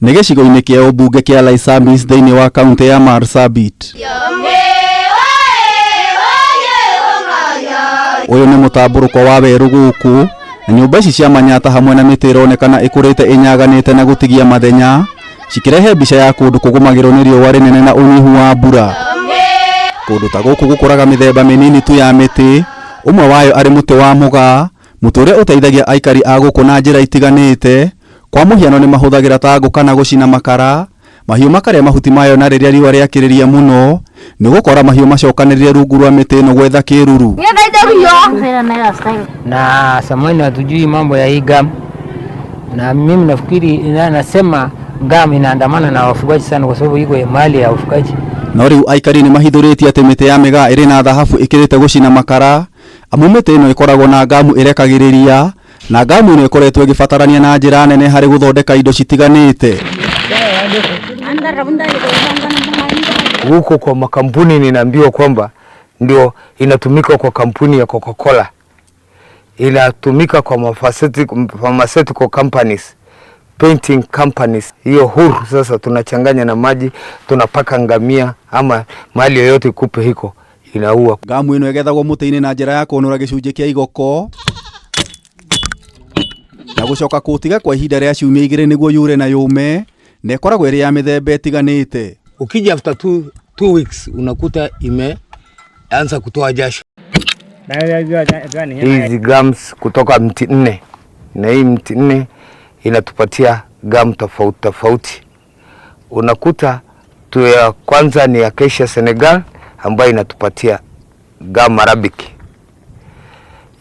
Nĩ gĩcigo-inĩ kĩa ũmbunge kĩa Laisamis thĩinĩ wa kaunti ya Marsabit. Ũyũ nĩ mũtambũrũko wa werũ gũkũ na nyũmba ici cia manyata hamwe na mĩtĩ ĩronekana ĩkũrĩte ĩnyaganĩte na gũtigia mathenya cikĩrehe mbica ya kũndũ kũgũmagĩrwo nĩ riũa rĩnene na ũnyihu wa mbura. Kũndũ ta gũkũ gũkũraga mĩthemba mĩnini tu ya mĩtĩ, ũmwe wayo arĩ mũtĩ wa mũgaa, mũtĩ ũrĩa ũteithagia aikari a gũkũ na njĩra itiganĩte. Kwa mũhiano nĩ mahũthagĩra ta ngũ kana gũcina makara, mahiũ makarĩa mahuti mayo na rĩrĩa riũa rĩakĩrĩria mũno nĩ ũgũkora mahiũ macokanĩrĩire rungu rwa mĩtĩ ĩno gwetha kĩruru. Na samani hatujui mambo ya hii gum, na mimi nafikiri na nasema gum inaandamana na wafugaji sana, kwa sababu iko mali ya wafugaji. No rĩu aikari nĩ mahithũrĩtie atĩ mĩtĩ ya mĩgaa ĩrĩ na thahabu ĩkĩrĩte gũcina makara, amu mĩtĩ ĩno ĩkoragwo na ngamu ĩrekagĩrĩria na ngamu ĩno ĩkoretwo ĩgĩbatarania na njĩra nene harĩ gũthondeka indo citiganĩte. Huko kwa makampuni ninaambiwa kwamba ndio inatumika kwa kampuni ya Coca-Cola, inatumika kwa pharmaceutical companies, painting companies. Hiyo huru sasa tunachanganya na maji, tunapaka ngamia ama mahali yoyote kupe hiko inaua. Ngamu ĩno ĩgethagwo mũtĩ-inĩ na njĩra ya kũnũra gĩcunjĩ kĩa igoko na gũcoka kũũtiga kwa ihinda rĩa ciumia igĩrĩ nĩguo yure na yũme, na ĩkoragwo ĩrĩ ya mĩthemba ĩtiganĩte. Ukija after 2 weeks unakuta imeanza kutoa jasho. Hizi gums kutoka mti nne, na hii mti nne inatupatia gum tofauti tofauti. Unakuta tu ya kwanza ni Acacia Senegal ambayo inatupatia gum Arabic.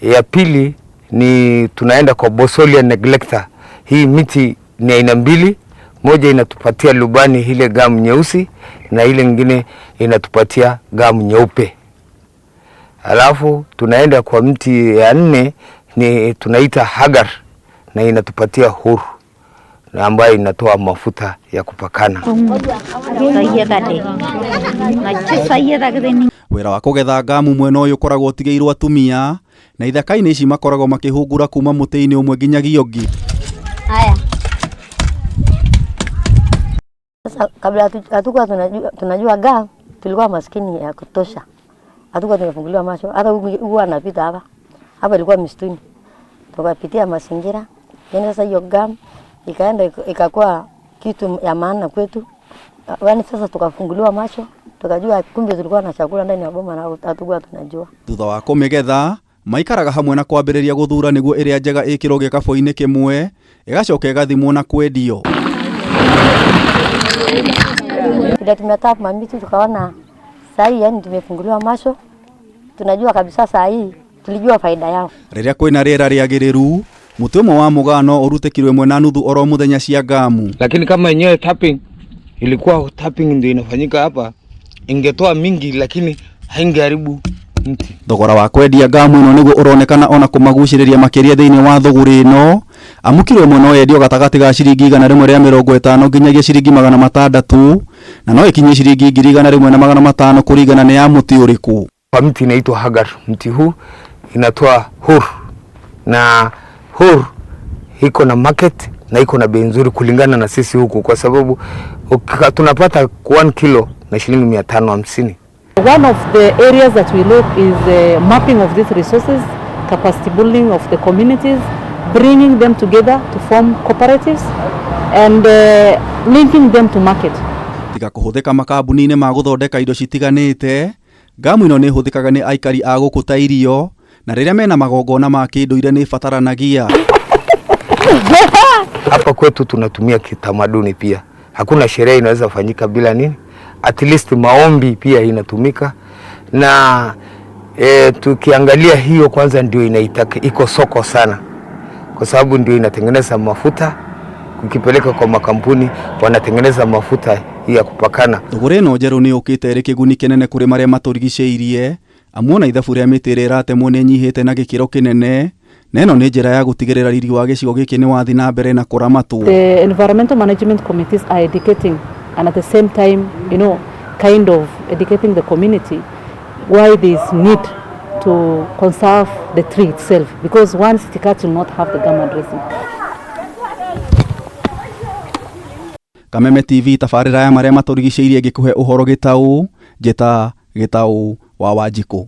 Ya pili ni tunaenda kwa Boswellia neglecta. Hii miti ni aina mbili, moja inatupatia lubani ile gum nyeusi na ile nyingine inatupatia gum nyeupe. Alafu tunaenda kwa mti ya nne ni tunaita hagar na inatupatia huru na ambayo inatoa mafuta ya kupakana. Wĩra wa kũgetha ngamu mwena ũyũ ũkoragwo ũtigĩirwo atumia na ithaka-inĩ ici makoragwo makĩhungura kuma mũtĩ-inĩ ũmwe nginyagia ũngĩ. Haya. Sasa kabla hatukuwa tunajua gum, tulikuwa maskini ya kutosha. Hatukuwa tumefunguliwa macho. Hata huwa anapita hapa. Hapa ilikuwa msituni. Tukapitia mazingira. Yaani sasa hiyo gum ikaenda ikakuwa kitu ya maana kwetu. Yaani sasa tukafunguliwa macho, tukajua kumbe tulikuwa na chakula ndani ya boma na hatukuwa tunajua. Thutha wa kũmĩgetha maikaraga hamwe na kwambĩrĩria gũthura nĩguo ĩrĩa njega ĩkĩrwo gĩkabũ-inĩ kĩmwe ĩgacoka ĩgathimwo na kwendio. Vile tumetap mamiti tukaona saa hii yani tumefunguliwa macho, tunajua kabisa saa hii tulijua faida yao. Rĩrĩa kwĩna rĩera rĩagĩrĩru mũtĩ ũmwe wa mũgaa no ũrute kiro ĩmwe na nuthu oro mũthenya cia ngamu. Lakini kama yenyewe tapping ilikuwa tapping ndio inafanyika hapa, ingetoa mingi, lakini haingeharibu mti. Thogora wa kwendia ngamu ĩno nĩguo ũronekana ona kũmagucĩrĩria makĩria thĩinĩ wa thũgũrĩ ĩno, amu kiro ĩmwe no yendio gatagatĩ ga ciringi 150 nginyagia ciringi 600 na no ĩkinye ciringi 1,500 kũringana nĩ ya mũtĩ ũrĩkũ. Kwa mti inaitwa hagar, mti huu inatoa huru na huru iko na market na iko na bei nzuri kulingana na sisi huku, kwa sababu tunapata 1 kilo na shilingi 550. One of the areas that we look is the mapping of these resources, capacity building of the communities, bringing them together to form cooperatives and linking them to market. Tiga kũhũthĩka makambuni-inĩ ma gũthondeka indo citiganĩte, ngamu ĩno nĩ ĩhũthĩkaga nĩ aikari a gũkũ ta irio na rĩrĩa mena magongona ma kĩndũire nĩ ĩbataranagia. Hapa kwetu tunatumia kitamaduni pia, hakuna sherehe inaweza fanyika bila nini, at least maombi pia inatumika na tukiangalia hiyo kwanza ndio inaitaka, iko soko sana, kwa sababu ndio inatengeneza mafuta. Ukipeleka kwa makampuni wanatengeneza mafuta ya kupakana. Thũgũrĩ ĩno njerũ nĩ yũkĩte ĩrĩ kĩguni kĩnene kũrĩ marĩa matũrigicĩirie, amu ona ithabu rĩa mĩtĩ ĩrĩa ĩratemwo nĩ ĩnyihĩte na gĩkĩro kĩnene, na ĩno nĩ njĩra ya gũtigĩrĩra riri wa gĩcigo gĩkĩ nĩ wathiĩ na mbere na kũramatwo. The environmental management committees are educating and at the same time, kind of educating the community why there is need to conserve the tree itself, because once it cuts, will not have the gum and resin. Kameme TV tabarĩra ya marĩa matũrigicĩirie ngĩkũhe ũhoro gĩtaũ, njĩta Gĩtaũ wa Wanjikũ.